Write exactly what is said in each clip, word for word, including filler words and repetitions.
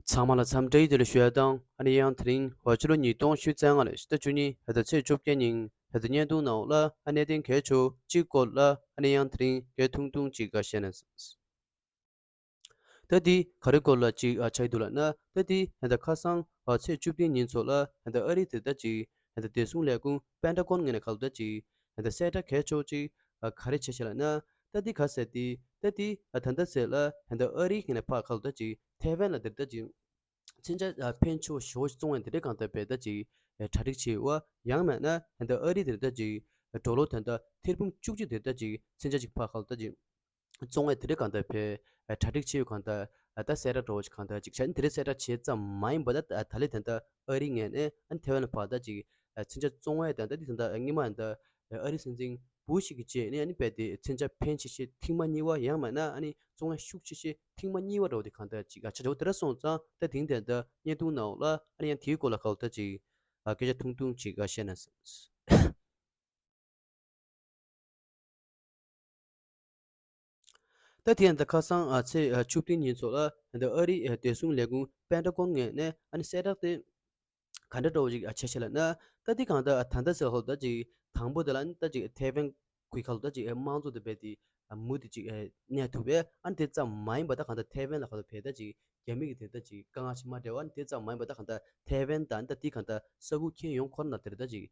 ཚང་མ་ལ་འཚམས་འདྲི་བདེ་ལེགས་ཞུ་ཡ་དང་ཨ་ནི་ཡང་དེ་རིང་འོ་ཕྱི་ལོ་ཉིས་སྟོང་ཉི་ཤུ་རྩ་ལྔ་ལོའི་ཕྱི་ཟླ་བཅུ་གཉིས་ཕྱི་ཟླ་ཚེས་བཅོ་བརྒྱད་ཉིན་ཕྱི་ཟླ་བརྙན་ཐུང་ནང་ལ་ཨ་གནད་དོན་གལ་ཆེ་བོ་གཅིག་སྐོར་ལ་ཨ་ནི་ཡང་དེ་རིང་སྐད་ཐུང་ཐུང་ཅིག་བཤད་ན། ད་འདི་ག་རེ་སྐོར་ལ་ཅིག་ཨ་ཆགས་ཀྱི་འདུག་ལབ་ན། ད་འདི་ཧན་ད་ཁ་སང་ཨ་ཚེས་བཅུ་བདུན་ཉིན་ཚོ་ལ་ཧན་ད་ཨ་རི་དེ་ད་ཅིག་ཧན་ད་བདེ་སྲུང་ལས་ཁུངས་པེན་ཊ་གོན་ངོས་ནས་ཁ་ལོ་ད་ཅིག་ཧན་ད་གསལ་བསྒྲགས་གལ་ཆེ་བོ་ཅིག་ཨ་ག་རེ་བྱས་ཤག་ལབ་ན། ད་འདི་ག་ཟེར་ཏེ་ད་འདི་ཨ་ད་ལྟ་ཟེར་ལ་ཧན་ད་ཨ་རི་ངོས་ནས་ཕར་ཁ་ལོ་ད་ཅིག་ཐའེ་ཝན་ལ་འདིར་ད་ཅིག་མཚོན་ཆ་ཨ་ཕན་ཆེ་བོ་ཞེ་པོ་ཅིག་བཙོང་ཡ་འདི་འདྲའི་གང་ལྟར་བས་ད་ཅིག་ཨ་གྲ་སྒྲིག་བྱས་ཡོད་པ། ཡང་མིན་ན་ཧན་ད་ཨ་རི་འདིར་ད་ཅིག་ཌོ་ལར་ད་ལྟ་ཐེར་འབུམ་བཅུ་གཅིག་འདིར་ད་ཅིག་མཚོན་ཆ་ཅིག་ཕར་ཁ་ལོ་ད་ཅིག་བཙོང་བའི་དེ་འདྲའི་གང་ལྟར་བས་གྲ་སྒྲིག་བྱས་ཡོད་གང་ལྟར་ད་གསལ་བསྒྲགས་འདྲ་བོ་ཞིག་གང་ལྟར་ཅིག་བྱས་ནས་དེ་འདྲའི་གསལ་བསྒྲགས་བྱས་ཙམ་མ་ཡིན་པ། ད་ད་ལས་ད་ལྟ་ཨ་རི་ངོས་ནས་ཨ་ཐའེ་ཝན་ལ་ཕར་ད་ཅིག་མཚོན་ཆ་བཙོང་བའི་ད་ལྟ་འདི་ད་ལྟ་སྔོན་མ་ད་ཨ་རི་སྲིད་འཛིན་བུ་ཤི་གི་རྗེས་ནས་ཨ་ནི་རྦད་དེ་མཚོན་ཆ་ཕོན་ཆེ་ཤོས་ཐེངས་མ་གཉིས་པ། ཡང་མིན་ན་ཨ་ནི་བཙོང་ཡ་ཤུགས་ཆེ་ཤོས་ཐེངས་མ་གཉིས་པ་འདྲ་བོ་དེ་གང་ལྟར་ཅིག་ཨ་ཆགས་ཆགས་འོ་དེ་འདྲ་སོང་ཙང་ད་དེང་དེ་ད་བརྙན་ཐུང་ནང་ལ་ཨ་ནི་ཡང་དེའི་སྐོར་ལ་གང་ལྟར་ཅིག་ཨ་སྐད་ཆ་ཐུང་ཐུང་ཅིག་ཨ་བཤད་ན། ད་དེ་ཡང་ད་ཁ་སང་ཨ་ཚེས་ཨ་བཅུ་བདུན་ཉིན་ཚོ་ལ་ད་ཨ་རི་ཨ་བདེ་སྲུང་ལས་ཁུངས་པེན་ཊ་གོན་ངོས་ནས་ཨ་ནི་གསལ་བསྒྲགས་དེ་ག་འདྲ་འདྲ་བོ་ཞིག་ཨ་བྱས་ཤག་ལབ་ན། ད་དེ་གང་ལྟར་ཨ་ད་ལྟ་ཟེར་ཁ་ལོ་ད་ཅིག་དང་པོ་དེ་ལ་ཨ་ནི་ད་ཅིག་ཐའེ་ཝན་གྱི་ཁ་ལོ་ད་ཅིག་ཨ་དམངས་གཙོ་དེ་རྦད་དེ་ཨ་མུ་མཐུད་ཅིག་ཨ་གནས་ཐུབ་པས། ཨ་ནི་དེ་ཙམ་མ་ཡིན་པ་ད་གང་ལྟར་ཐའེ་ཝན་ལ་ཁ་ལོ་བས་ད་ཅིག་རྒྱ་མི་གི་དེ་ད་ཅིག་དཀའ་ངལ་ཞིག་མ་འཕྲད་པ། ཨ་ནི་དེ་ཙམ་མ་ཡིན་པ་ད་གང་ལྟར་ཐའེ་ཝན་དང་ད་དེ་གང་ལྟར་ས་ཁུལ་ཁྱོན་ཡོངས་ཁོ་ན་དེར་ད་ཅིག་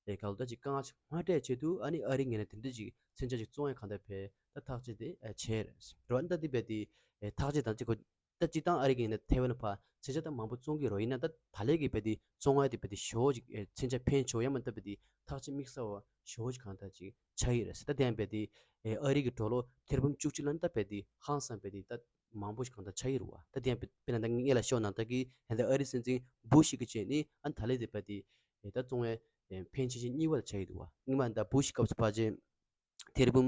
ཨེ་ག་ལ་ད་ཅིག་དཀའ་ངལ་ཞིག་མ་འཕྲད་ཆེད་དུ་ཨ་ནི་ཨ་རི་ངོས་ནས་དེ་འདྲ་ཅིག་མཚོན་ཆ་ཅིག་བཙོང་ཡ་གང་ལྟར་བས་ད་ཐག་གཅོད་དེ་ཨེ་བྱས་རེད་རོ། ཨ་ནི་ད་དེ་རྦད་དེ་ཨེ་ཐག་གཅོད་དང་གཅིག་གོ་ད་སྤྱིར་བཏང་ཨ་རི་གི་ཡིན་ན་ཐའེ་ཝན་ཕར་མཚོན་ཆ་ད་མང་པོ་བཙོང་གི་རོ། ཡིན་ན་ད་ད་ལས་ཀྱི་རྦད་དེ་བཙོང་ཡ་དེ་རྦད་དེ་ཞེ་པོ་ཅིག་ཨེ་མཚོན་ཆ་ཕོན་ཆེ་བོ་ཡང་མིན་ད་རྦད་དེ་ཐག་གཅོད་དམིགས་བསལ་བ་ཞེ་པོ་ཅིག་གང་ལྟར་ཅིག་ཆགས་ཀྱི་རེད་ཟེར། ད་དེ་ཡང་རྦད་དེ་ཨེ་ཨ་རི་གི་ཌོ་ལར་ཐེར་འབུམ་བཅུ་གཅིག་ལ་ནི་ད་རྦད་དེ་ཧང་སང་རྦད་དེ་ད་མང་པོ་ཞིག་གང་ལྟར་ཆགས་ཀྱི་རེད་བ། ད་དེ་ཡང་དཔེར་ན་ད་ངས་ལ་ཤོད་ན་ད་གི་ཧན་ད་ཨ་རི་སྲིད་འཛིན་བུ་ཤི་གི་རྗེས་ནི་ཨ་ནི་ད་ལས་དེ་རྦད་དེ་ཨེ་ད་བཙོང་བའི་ཨེ་ཕོན་ཆེ་ཤོས་གཉིས་པ་ལ་ཆགས་ཀྱི་འདུག་བ། སྔོན་མ་ད་བུ་ཤི་སྐབས་སུ་ཕལ་ཆེར་ཐེར་འབུམ་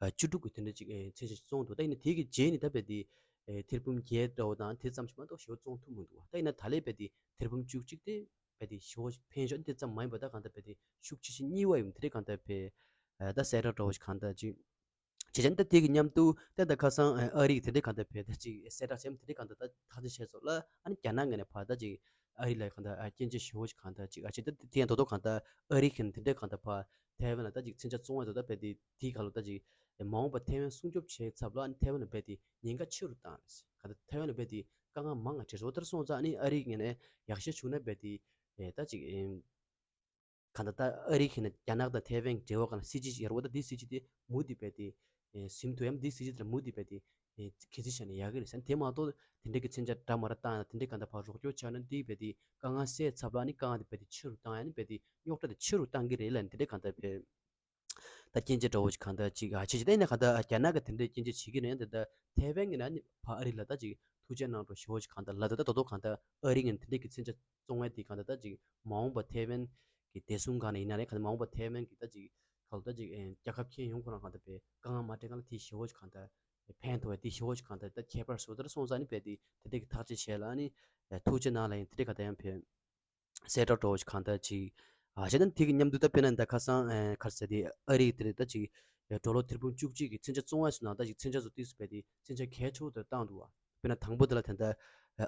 ཨ་བཅུ་དྲུག་གི་དེ་འདྲ་ཅིག་ཨེ་མཚོན་ཆ་ཅིག་བཙོང་འདུག་ད་ཡིན་ན་དེ་གི་རྗེས་ནི་ད་རྦད་དེ་ཨེ་ཐེར་འབུམ་བརྒྱད་འདྲ་བོ་དང་དེ་ཙམ་ཞིག་མ་གཏོགས་ཞེ་པོ་བཙོང་ཐུབ་མི་འདུག་བ། ད་ཡིན་ན་ད་ལས་རྦད་དེ་ཐེར་འབུམ་བཅུ་གཅིག་དེ་རྦད་དེ་ཞེ་པོ་ཕོན་ཆེ་ཤོས་དེ་ཙམ་མ་ཡིན་པ་ད་གང་ལྟར་རྦད་དེ་ཤུགས་ཆེ་ཤོས་གཉིས་པ་ཡིན་དེ་འདྲ་གང་ལྟར་བས་ཨ་ད་གསལ་བསྒྲགས་འདྲ་བོ་ཞིག་གང་ལྟར་ཅིག་བྱས་ཙང་ད་དེ་གི་མཉམ་དུ་ད་ད་ཁ་སང་ཨ་རི་གི་དེ་འདྲའི་གང་ལྟར་བས་ད་ཅིག་གསལ་བསྒྲགས་བྱས་དེ་འདྲའི་གང་ལྟར་ད་ཐག་གཅོད་བྱས་སོང་ལ། ཨ་ནི་རྒྱ་ནག་ངོས་ནས་ཕར་ད་ཅིག་ཨ་རི་ལ་གང་ལྟར་ཨ་སྐྱོན་བརྗོད་ཞེ་པོ་ཞིག་གང་ལྟར་ཅིག་ཨ་ཅིག་ད་དེ་ཡང་དོ་དོ་གང་ལྟར་ཨ་རི་གི་དེ་འདྲའི་གང་ལྟར་ཕར་ཐའེ་ཝན་ལ་ད་ཅིག་མཚོན་ཆ་བཙོང་བ་དོ་ད་བས་དེ་དེའི་ཁ་ལོ་ད་ཅིག་མ་འོངས་པ་ཐའེ་ཝན་སྲུང་སྐྱོབ་བྱེད་ཚབ་ལ་ཨ་ནི་ཐའེ་ཝན་ལ་བས་དེ་ཉེན་ཁ་ཆེ་རུ་བཏང་རེད། གང་ལྟར་ཐའེ་ཝན་ལ་བས་དེ་དཀའ་ངལ་མང་ང་འཕྲད་སོང་། དེར་སོང་ཙང་ཨ་ནི་ཨ་རི་ངོས་ནས་ཡག་ཤོས་བྱུང་ན་བས་དེ་ཨེ་ད་ཅིག་ཨེ། གང་ལྟར་ད་ཨ་རི་གི་ནས་རྒྱ་ནག་དང་ཐའེ་ཝན་གྱི་འབྲེལ་བ་གང་ལ་སྲིད་ཇུས་ཤིག་ཡོད་རེད་བ། ད་འདི་སྲིད་ཇུས་དེ་མུ་མཐུད་རྦད་དེ་ཨེ་ཟིན་ཐུབ་ཡ། འདི་སྲིད་ཇུས་དེ་ལ་མུ་མཐུད་རྦད་དེ་ཨེ་གལ་ཆེ་ཤོས་ནས་ཡག་གི་རེད་ཟེར། དེ་མ་གཏོགས་དེ་འདྲ་གི་མཚོན་ཆ་འདྲ་མ་འདྲ་བཏང་ཡ་དང་དེ་འདྲ་གང་ལྟར་ཕར་རོགས་སྐྱོར་བྱས་ན་འདི་རྦད་དེ་དཀའ་ངལ་སེལ་ཚབ་ལ་ནི་དཀའ་ངལ་དེ་རྦད་དེ་ཆེ་རུ་བཏང་ཡ་ནི་རྦད་དེ་རྙོག་དྲ་དེ་ཆེ་རུ་བཏང་གི་རེད་ལབ་ནས་དེ་འདྲ་གང་ལྟར་བས་ད་སྐྱོན་བརྗོད་འདྲ་བོ་ཞིག་གང་ལྟར་ཅིག་ཨ་བྱས་ཅིག་ད་ཡིན་ན་གང་ལྟར་ཨ་རྒྱ་ནག་གི་དེ་འདྲའི་སྐྱོན་བརྗོད་བྱེད་ཀྱི་རེད། ཡང་དེ་ལྟར་ཐའེ་ཝན་གྱི་ནང་ནི་ཕར་ཨ་རི་ལ་ད་ཅིག་ཐུགས་རྗེ་གནང་རོགས་ཞེ་པོ་ཞིག་གང་ལྟར་ལབ། ད་ད་དོ་དོ་གང་ལྟར་ཨ་རི་ངོས་ནས་དེ་འདྲའི་གི་མཚོན་ཆ་བཙོང་བའི་དེ་གང་ལྟར་ད་ཅིག་མ་འོངས་པ་ཐའེ་ཝན་གྱི་བདེ་སྲུང་སྒང་ནས་ཡིན་ན་རེད། གང་ལྟར་མ་འོངས་པ་ཐའེ་ཝན་གྱི་ད་ཅིག་གང་ལྟར་ད་ཅིག་ཨེ་རྒྱལ་ཁབ་ཁྱོན་ཡོངས་ཁོ་རང་གང་ལྟར་བས་དཀའ་ངལ་མ་འཕྲད་གང་ལ་དེ་ཞེ་པོ་ཞིག་གང་ལྟར་ཕན་ཐོགས་པའི་དེ་ཞེ་པོ་ཞིག་གང་ལྟར་ད་ཁྱད་པར་བཟོ། དེར་སོང་ཙང་ནི་རྦད་དེ་དེ་འདྲའི་གི་ཐག་གཅོད་བྱས་ལ་ཨ་ནི་ཨེ་ཐུགས་རྗེ་གནང་ལབ་ཡིན། དེ་འདྲའི་གང་ལྟར་ཡང་བས་གསལ་བསྒྲགས་འདྲ་བོ་ཞིག་གང་ལྟར་ཅིག་ཨ་བྱས་ན་དེ་གི་མཉམ་དུ་ད་དཔེར་ན་ད་ཁ་སང་ཨེ་ག་རེ་ཟེར་དེ་ཨ་རི་དེ་རེད། ད་ཅིག་ཨེ་ཌོ་ལར་ཐེར་འབུམ་བཅུ་གཅིག་གི་མཚོན་ཆ་བཙོང་བ་སོང་ན་ད་ཅིག་མཚོན་ཆ་ཚོ་ཏིག་སུ་བས་དེ་མཚོན་ཆ་གལ་ཆེ་བོ་དེར་བཏང་འདུག་བ། དཔེར་ན་དང་པོ་དེ་ལ་དེ་འདྲ་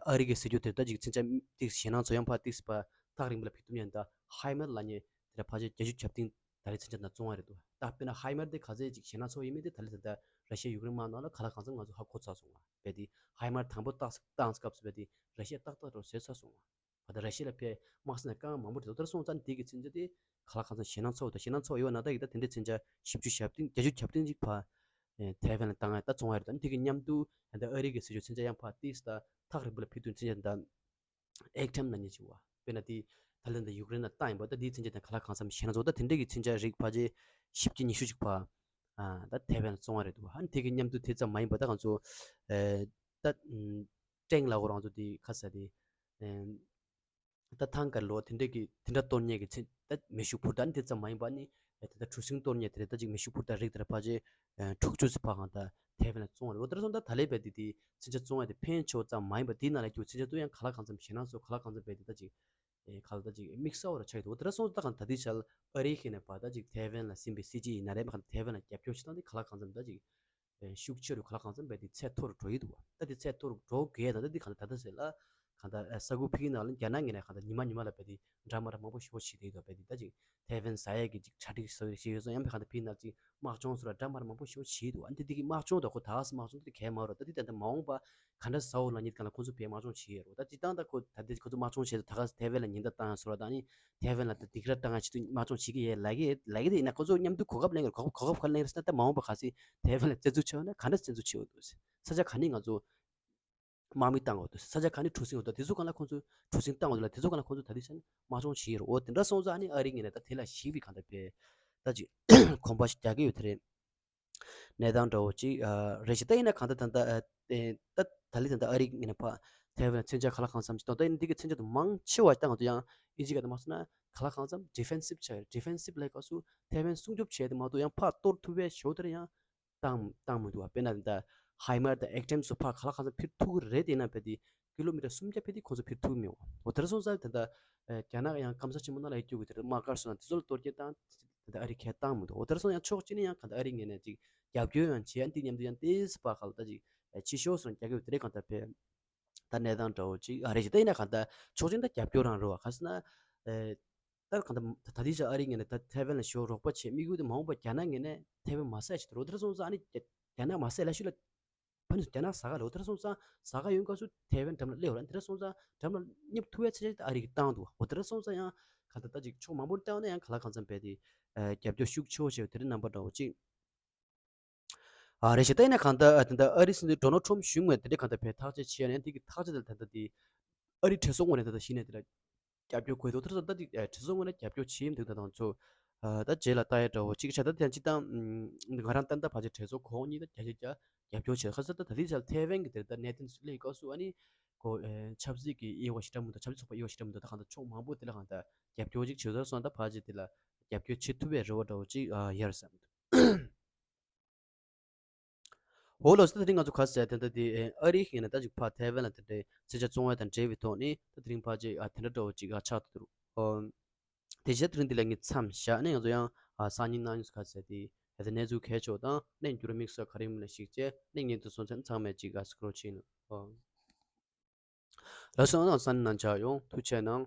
ཨ་རི་གི་ཟེར་རྒྱུ་དེ་ད་ཅིག་མཚོན་ཆ་ཏིག་ཞེད་སྣང་ཚོ་ཡང་ཕར་ཏིག་སུ་ཕར་ཐག་རིང་པོ་ལ་ཕེབས་ཐུབ་མཁན་ད་ཧའི་མར་ལབ་མཁན་དེ་འདྲ་ཕལ་ཆེར་བརྒྱད་ཅུ་གྱ་བདུན་ད་རེས་མཚོན་ཆ་དེ་བཙོང་བ་རེད་འདུག་ད་དཔེར་ན་ཧའི་མར་དེ་ག་ཚད་ཅིག་ཞེད་སྣང་ཚོ་ཡིན་མིན་དེ་ད་ལས་དེ་འདྲ་ར་ཤི་ཡ་ཡུཀ་རེན་དམག་ནང་ལ་ག་ལ་གང་འཚམ་ང་ཚོ་ཧ་གོ་ཚར་སོང་བ། བས་དེ་ཧའི་མར་དང་པོ་བཏགས་བཏང་སྐབས་སུ་བས་དེ་ར་ཤི་ཡ་ཏག་ཏག་འགྲོ་བཟོས་ཚར་སོང་བ། ད་ར་ཤི་ཡ་ལ་ཕར་དམག་སའི་ནང་དཀའ་ངལ་མང་པོ་འཕྲད་འདུག་དེར་སོང་ཙང་དེ་གི་མཚོན་ཆ་དེ་ག་ལ་གང་འཚམ་ཞེད་སྣང་ཚ་བོ་དང་ཞེད་སྣང་ཚ་བོ་ཡོད་ན་ད་ཡིན་ད་དེ་འདྲའི་མཚོན་ཆ་བཞི་བཅུ་ཞེ་བདུན་བརྒྱད་ཅུ་གྱ་བདུན་ཅིག་ཕར་ཨེ་ཐའེ་ཝན་ལ་བཏང་ཡ་ད་བཙོང་ཡ་རེད། ད་དེ་གི་མཉམ་དུ་ད་ཨ་རི་གི་ཟེར་རྒྱུ་མཚོན་ཆ་ཡང་ཕར་ཏིག་སུ་ད་ཐག་རིང་པོ་ལ་ཕེབས་དུས་མཚོན་ཆ་ད་ཨེག་ཊམ་ལབ་མཁན་ཅིག་བ། དཔེར་ན་དེ་ད་ལན་ད་ཡུཀ་རེན་ལ་བཏང་ཡིན་པ་ད་དེའི་མཚོན་ཆ་དེ་ག་ལ་གང་འཚམ་ཞེད་སྣང་ཚ་བོ་ད་དེ་འདྲའི་གི་མཚོན་ཆ་རིགས་ཕལ་ཆེར་བཞི་བཅུ་ཉི་ཤུ་ཅིག་ཕར་ཨ་ད་ཐའེ་ཝན་ལ་བཙོང་བ་རེད་འདུག་ཨ་ནི་དེ་གི་མཉམ་དུ་དེ་ཙམ་མ་ཡིན་པ་ད་ང་ཚོ་ཨེ་ད་ཀྲེང་ལ་ཁོ་རང་ཚོ་དེ་ག་ས་དེ་ཨེ་ད་ཐང་ཀར་ལོ་དེ་འདྲ་གི་དེ་འདྲ་གཏོར་མཁན་གྱི་ཚེ་ད་མེ་ཤུགས་འཕུར་མདའ་ནི་དེ་ཙམ་མ་ཡིན་པ་ནི་ཨེ་ད་ད་གྲུ་གཟིངས་གཏོར་མཁན་དེ་རེད། ད་ཅིག་མེ་ཤུགས་འཕུར་མདའ་རིགས་དེ་འདྲ་ཕལ་ཆེར་ཨེ་དྲུག་ཅུ་ཙམ་ཕར་གང་ད་ཐའེ་ཝན་ལ་བཙོང་བ་རེད། འོ་དེ་འདྲ་སོང་ད་ད་ལས་རྦད་དེ་དེ་མཚོན་ཆ་བཙོང་ཡ་དེ་ཕན་ཆེ་བོ་ཙམ་མ་ཡིན་པ་དེའི་ནང་ལ་རྒྱུ་མཚོན་ཆ་དེ་ཡང་ག་ལ་གང་འཚམ་ཞེད་སྣང་ཚ་བོ་ག་ལ་གང་འཚམ་རྦད་དེ་ད་ཅིག་ཨེ་ག་ལ་ད་ཅིག་དམིགས་བསལ་བ་ར་ཆགས་ཡོད་འདུག་འོ་དེ་འདྲ་སོང་ད་གང་ད་དེའི་ཆ་ལ་ཨ་རིའི་ཁེ་ནས་ཕར་ད་ཅིག་ཐའེ་ཝན་ལ་ཟིན་པའི་སྲིད་ཇུས་ཡིན་ན་རེད། མ་གང་ཐའེ་ཝན་ལ་རྒྱབ་སྐྱོར་བྱེད་སྟངས་དེ་ག་ལ་གང་འཚམ་ད་ཅིག་ཤུགས་ཆེ་རུ་ག་ལ་གང་འཚམ་རྦད་དེ་ཚད་མཐོ་རུ་འགྲོ་ཡི་འདུག་བ། ད་དེ་ཚད་མཐོ་རུ་འགྲོ་དགོས་ན་ད་དེ་གང་ད་ད་ཟེར་ལ་ གང་ལྟར་ས་ཁུལ་ཕ་གིའི་ནང་ལ་རྒྱ་ནག་ངོས་ནས་གང་ལྟར་ཉི་མ་ཉི་མ་ལ་དཔེ་དེ་འདྲ་མི་འདྲ་མང་པོ་ཞེ་པོ་བྱེད་བསྡད་ཡོད་དོ། དཔེ་དེ་ད་ཅིག་ཐའེ་ཝན་ཟ་ཡས་ཀྱི་ཅིག་གྲ་སྒྲིག་བཟོ་ཡས་ཞིག་ཡོད་སོང་། ཡང་དཔེ་གང་ལྟར་ཕ་གིའི་ནང་ཅིག་དམག་སྦྱོང་སོགས་ལ་འདྲ་མི་འདྲ་མང་པོ་ཞེ་པོ་བྱེད་འདུག། ཨ་ནི་དེ་དེ་གི་དམག་སྦྱོང་དང་ཁོ་ད་ག་སེ་དམག་སྦྱོང་དེ་གལ་མ་རེད། ད་དེ་ད་ལྟ་མ་འོངས་པ་ག་འདྲ་ཟ་འོ་ལ་ཉིད་གང་ལ་ཁོ་ཚོ་དཔེ་དམག་སྦྱོང་བྱེད་ཡོད་རེད། ད་སྤྱིར་བཏང་ད་ཁོ་ད་ལྟ་ཁོ་ཚོ་དམག་སྦྱོང་བྱེད་དུས་ད་ག་སེ་ཐའེ་ཝན་ལ་ཉེན་བརྡ་བཏང་ཡ་སོགས་ལ། ད་ནི་ཐའེ་ཝན་ལ་ད་སྡིགས་ར་བཏང་ཡ་ཆེད་དུ་དམག་སྦྱོང་བྱེད་ཀྱི་ཡོད་ལབ་ཀྱི་ཡོད། ལབ་ཀྱི་དེ་ཡིན་ན་ཁོ་ཚོ་མཉམ་དུ་གོ་སྐབས་ལེན་གྱི་རེད། གོ་སྐབས་གོ་སྐབས་ག་ལེན་གྱི་རེད་ཟེར་ན། ད་མ་འོངས་པ་ག་སེ་ཐའེ་ཝན་ལ་བཙན་འཛུལ་བྱས་ཡོད་ན་ག་འདྲ་བཙན་འཛུལ་བྱས་ཡོད་འདུག་ཟེར། ས་ཆ་ག་ནས་ང་ཚོ་དམག་མི་བཏང་འོ་འདུག་ཟེར། ས་ཆ་ག་ནས་གྲུ་གཟིངས་འོ་འདུག་དེ་ཚོ་གང་ལ་ཁོ་ཚོ་གྲུ་གཟིངས་བཏང་འོ་འདུག་ལ། དེ་ཚོ་གང་ལ་ཁོ་ཚོ་ད་ལྟ་ཟེར་ན་དམག་སྦྱོང་བྱེད་ཀྱི་རེད། འོ་དེ་འདྲ་སོང་ཙང་ཨ་ནི་ཨ་རི་ངོས་ནས་ད་དེ་ལ་ཞིབ་པའི་གང་ལྟར་དཔེ་ད་ཅིག་གོམ་པ་ཞིག་རྒྱག་གི་ཡོད་དེ་རེད། གནས་སྟངས་འདྲ་བོ་ཅིག་ཨ་རེད་ཤག། ད་ཡིན་ན་གང་ལྟར་ད་ལྟ་ཨ་ཨེ་ད་ད་ལི་ད་ལྟ་ཨ་རི་ངོས་ནས་ཕར་ཐའེ་ཝན་ལ་མཚོན་ཆ་གང་ལ་གང་འཚམ་ཅིག་གཏོང་། ད་ཡིན་ན་འདི་གི་མཚོན་ཆ་དེ་མང་ཆེ་བ་བཏང་འོ་འདུག། ཡང་ཨིན་ཇི་སྐད་དུ་མ་སོང་ན་གང་ལ་གང་འཚམ་ཌི་ཕེན་སིབ་ཆགས་ཡོད་རེད། ཌི་ཕེན་སིབ་ལབ་སྐབས་སུ་ཐའེ་ཝན་སྲུང་སྐྱོབ་བྱས་ཏེ་མ་གཏོགས་ཡང་ཕར་གཏོར་ཐུབ་པའི་ཞོར་དེར་ཡང་བཏང་བཏང་མི་འདུག་བ། དཔེར་ན་ད་ལྟ་ཧའི་མར་དང་ཨེག་ཊེམ་སུ་ཕར་གང་ལ་གང་འཚམ་འཕུར་ཐུབ་ཀྱི་རེད། དེ་ཡིན་ན་དཔེ་དེ་ཀི་ལོ་མི་ཊར་སུམ་བརྒྱ་ཕེབས་དུས་ཁོང་ཚོ་འཕུར་ཐུབ་མེད། འོ་དེར་སོང་ཙང་ད་ལྟ་ཨེ་རྒྱ་ནག་ཡང་སྐམ་ས་ཆེན་མོ་ནང་ལ་ཡ་སྐྱོ་གི་དེར་དམག་སྒར་སོགས་དང་དེ་ཚོ་ལ་གཏོར་སྐྱོན་བཏང་ད་ལྟ་ཨ་རི་ཁས་བཏང་མི་འདུག། འོ་དེར་སོང་ཡང་ཕྱོགས་གཅིག་ནས་ཡང་ག་ད་ཨ་རི་ངོས་ནས་ཅིག་རྒྱབ་སྐྱོར་ཡང་བྱེད། ཨ་ནི་དེ་མཉམ་དུ་ཡང་ཏེས་པ་ག་ལ་ད་ཅིག་ཨེ་ཕྱི་ཤོག་སོགས་རྒྱག་གི་ཡོད་དེ་རེད། གང་ལྟར་དཔེ་ད་གནས་སྟངས་འདྲ་བོ་ཅིག་ཨ་རེད་ཅིག་ད་ཡིན་ན་གང་ལྟར་ཕྱོགས་གཅིག་ད་རྒྱབ་སྐྱོར་རང་རེད་བ། ག་ཟེར་ན་ཨེ་ད་གང་ལྟར་ད་ལྟའི་ཆ་ཨ་རི་ངོས་ནས་ད་ཐའེ་ཝན་ལ་ཞོ་རོགས་པ་བྱེད་དམིགས་ཡུལ་དེ་མ་འོངས་པ་རྒྱ་ནག་ངོས་ནས་ཐའེ་ཝན་མ་ཟ་ཡ་ཞིག་ད་རོ། དེར་སོང་ཙང་ཨ་ནི་རྒྱ་རྒྱ་ནག་མ་ཟ་ཡ་ལ་ཞུ་ལ། ཕ་ནི་རྒྱ་ནག་ཟ་ག་ལོ། དེར་སོང་ཙང་ཟ་ག་ཡོང་སྐབས་སུ་ཐའེ་ཝན་འགྲམ་ལ་སླེབས་ར། དེར་སོང་ཙང་འགྲམ་ལ་སླེབས་ཐུབ་པའི་ཆ་ཆ་ཨ་རི་གིས་བཏང་འདུག། འོ་དེར་སོང་ཙང་ཡང་ག་ད་ད་ཅིག་ཕྱོགས་མང་པོར་བལྟས་ན་ཡང་ག་ལ་གང་འཚམ་དཔེ་དེ་ཨ་རྒྱབ་སྐྱོར་ཤུགས་ཆེ་བོ་བྱས་པ་དེ་རིང་རྣམ་པ་འདྲ་བོ་ཅིག་ཨ་རེད་ཤག། ད་ཡིན་ན་གང་ལྟར་ཨ་ད་ལྟ་ཨ་རི་སྲིད་འཛིན་ཌོ་ནལ་ཊམ་གཞུང་ངོས་དེ་འདྲའི་གང་ལྟར་དཔེ་ཐག་གཅོད་བྱས་ནས་དེ་གི་ཐག་གཅོད་དེ་ད་ལྟ་དེ་ཨ་རི་གྲོས་ཚོགས་ངོས་ནས་ད་ལྟ་གཞི་ནས་དེ་ལ་རྒྱབ་སྐྱོར་དགོས་འདུག། དེར་སོང་ད་དེ་ཨ་གྲོས་ཚོགས་ངོས་ནས་རྒྱབ་སྐྱོར་བྱེད་མི་འདུག། ད་དང་ཚོ་ཨ་ད་རྗེས་ལ་ལྟ་ཡ་འདྲ་བོ་ཅིག་བྱས། ད་དེ་ཡང་སྤྱིར་བཏང་ང་རང་ཏན་ཏན་ཕལ་ཆེར་གྲོས་ཚོགས་གོང་གཉིས་ད་བརྒྱ་ཆ་བརྒྱ་རྒྱབ་སྐྱོར་བྱས། ཁ་སང་ད་ད་དེ་ཆ་ཐའེ་ཝན་གྱི་དེར་ད་གནད་དོན་སླེབས་སྐབས་སུ་ཨ་ནི་ཁོ་ཨེ་ཆབ་སྲིད་ཀྱི་དབྱེ་བ་ཞིག་འདྲ་མི་འདུག། ཆབ་སྲིད་ཚོགས་པ་དབྱེ་བ་ཞིག་འདྲ་མི་འདུག། ད་གང་ལྟར་ཕྱོགས་མང་པོ་དེ་ལ་གང་ལྟར་རྒྱབ་སྐྱོར་ཅིག་བྱེད། དེར་སོང་ད་ཕལ་ཆེར་དེ་ལ་རྒྱབ་སྐྱོར་བྱེད་ཐུབ་པའི་རེ་བ་འདྲ་བོ་ཅིག་ཨ་ཡོད་རེད་བསམ་འདུག། འོ་ལགས་སོ། ད་དེ་རིང་ང་ཚོ་ག་ཟེར་དེ་འདྲ་དེ་ཨ་རིའི་ངོས་ནས་ད་ཅིག་ཕར་ཐའེ་ཝན་ལ་དེ་འདྲའི་མཚོན་ཆ་བཙོང་བ་དང་འབྲེལ་བའི་ཐོག་ནས་ད་དེ་རིང་ཕལ་ཆེར་ཨ་དེ་འདྲ་འདྲ་བོ་ཅིག་ཨ་ཆགས་ཐུབ་འདུག། ཨོ། དེ་བཞིན་དེ་རིང་འདི་ལ་ངས་མཚམས་བཞག་ནས། ང་ཚོ་ཡང་ཨ་སང་ཉིན་གནངས་ཉིན་ག་ཟེར་དེ་ཨ་དེ་གནས་ཚུལ་གལ་ཆེ་བ་དང་གནས་འགྱུར་དམིགས་བསལ་ག་རེ་ཡིན་མིན་ལ་གཞིགས་བྱས་གནས་ངེས་དུ་སོང་ཚེ་ཚང་མས་ཅིག་ཨ་སྐུ་རོགས་བྱེད་ནུས། ཨོ། ལགས་སོ། ཨ་ནི་སང་ཉིན་ནང་མཇལ་ཡོང་། ཐུགས་རྗེ་གནང་།